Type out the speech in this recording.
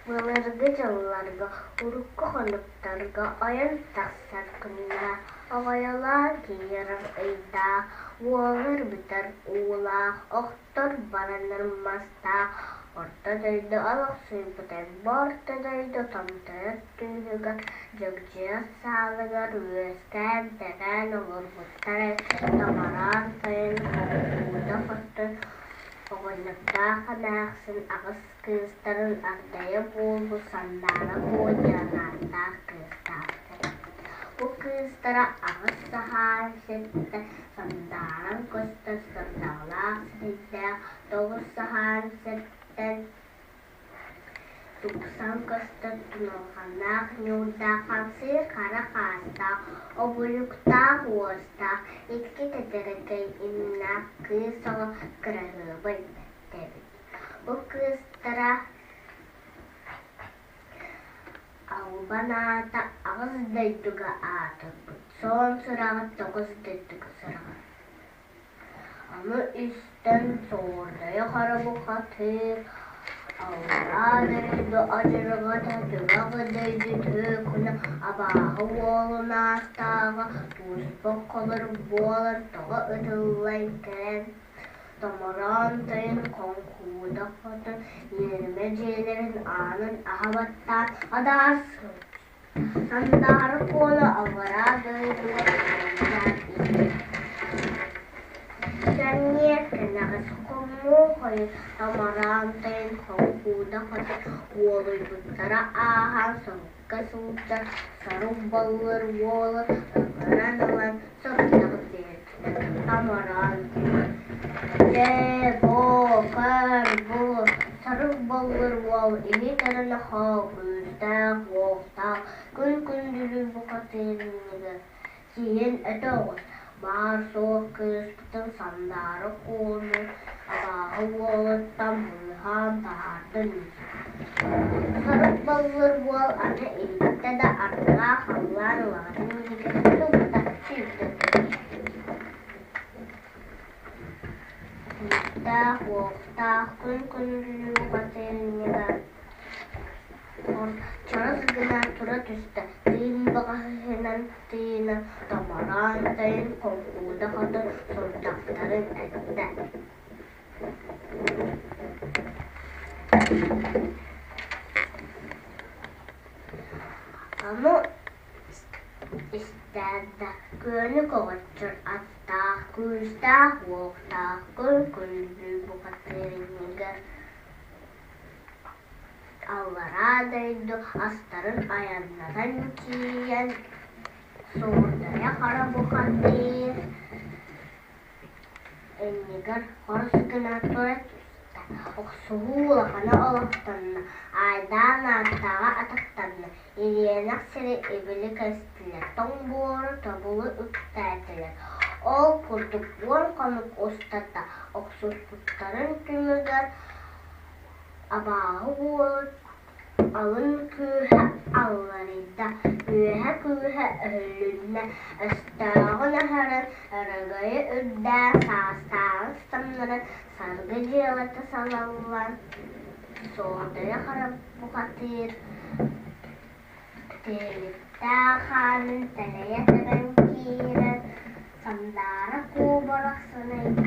Былыргы дьылларга, урукку хонуктарга ойон тахсар күннээх, оҕойолоон киирэр ыйдаах, уолар бүтэр уулаах, охтор баранар мастаах, Орто дойду олохсуйбута, бу орто дойду томтойор түннүгэр, дьэгдьийэр саалыгар үөскээн-тэрээн олорбуттар томороон сайын хоҥкуйда хотон оҕонньордоох эмээхсин аҕыс кыыстарын ардайа буолбут Сандаара Куо диэн ааттаах кыыстаахтар. Бу кыыстара аҕыс саһаан сиртэн сандааран көстөр сырдаҕалаах сирэйдээх, тоҕус саһаан сиртэн тупсан көстөр туналҕаннаах ньуурдаах, хамсыыр хара хаастаах, обуйуктаах уостаах, икки тэтэркэй имнээх кыыс оҕо кыраһыабай бэрт эбит. Бу кыыстара албан аата аҕыс дойдуга аатырбыт, суон сураҕа тоҕус дойдуга сураҕырбыт. Аны истэн Суордайа хара бухатыыр аллараа дойду адьырҕата түгэх дойду түөкүнэ абааһы уолун ааттааҕа туспа холорук буолан тоҕо ытыллан кэлэн томороон тойон хоҥкууда хотон иэримэ дьиэлэрин аанын аһа баттаан адаас Сандаара Куола аллараа дойдуга айаннаан иһэр. Кэмниэ кэнэҕэс хоммуо хойут томороон тойон хоҥкууда хотон уолуйбуттара ааһан сорукка сылдьар сорук баллыр уолу ыҥыран ылан сорудах биэрдэ томороон Дьэ, боо, көр бу, сорох боллур уол илии тарынахо күүстээх-уохтаах күн-күндүлүү бухатыырыныгар тиийэн этэ оҕус, баар-суох кыыспытын Сандаара Куону абааһы уолуттан быыһаан таһаардын. Сорох боллур уол аны иһиттэ да арҕаа халлаан улаҕатын иһигэр тупта сүүрдэ Күүстээх-уохтаах күн-күндүлүү хатыынньыгар чорос гына тура түстэ, тыын баҕаһынан тыына томороон тойон хоҥкууда хотон сордохторун эттэ. Аны Истээдэ күөнү көҕөччөр аттаах, күүстээх-уохтаах күн-күндү бухатыырыгар аллараа дойду астарын айаннатан тиийэн Суурдайа хара бухатыыр Иннигэр хорус гына тура түстэ, охсуһуу улахана олохтонно, айдаан ааттааҕа атахтанна, ириэнэх сири ибили кэстилэр, тоҥ буору тобулу үктээтилэр. Ол курдук уон хонук устата охсуспуттарын түмүгэр абааһы уолу Алын күүһэ алларыйда, үөһэ күүһэ өһүлүннэ, өстөөҕүн аһаран, өрөгөйү үрдээн, саастааҕын самнаран, саргы дьыалата салаллан, суордайа хара бухатыыр тиһиликтээх хаанын тэлэйэ тэбэн киирэн, сандаара куобарах сынайда.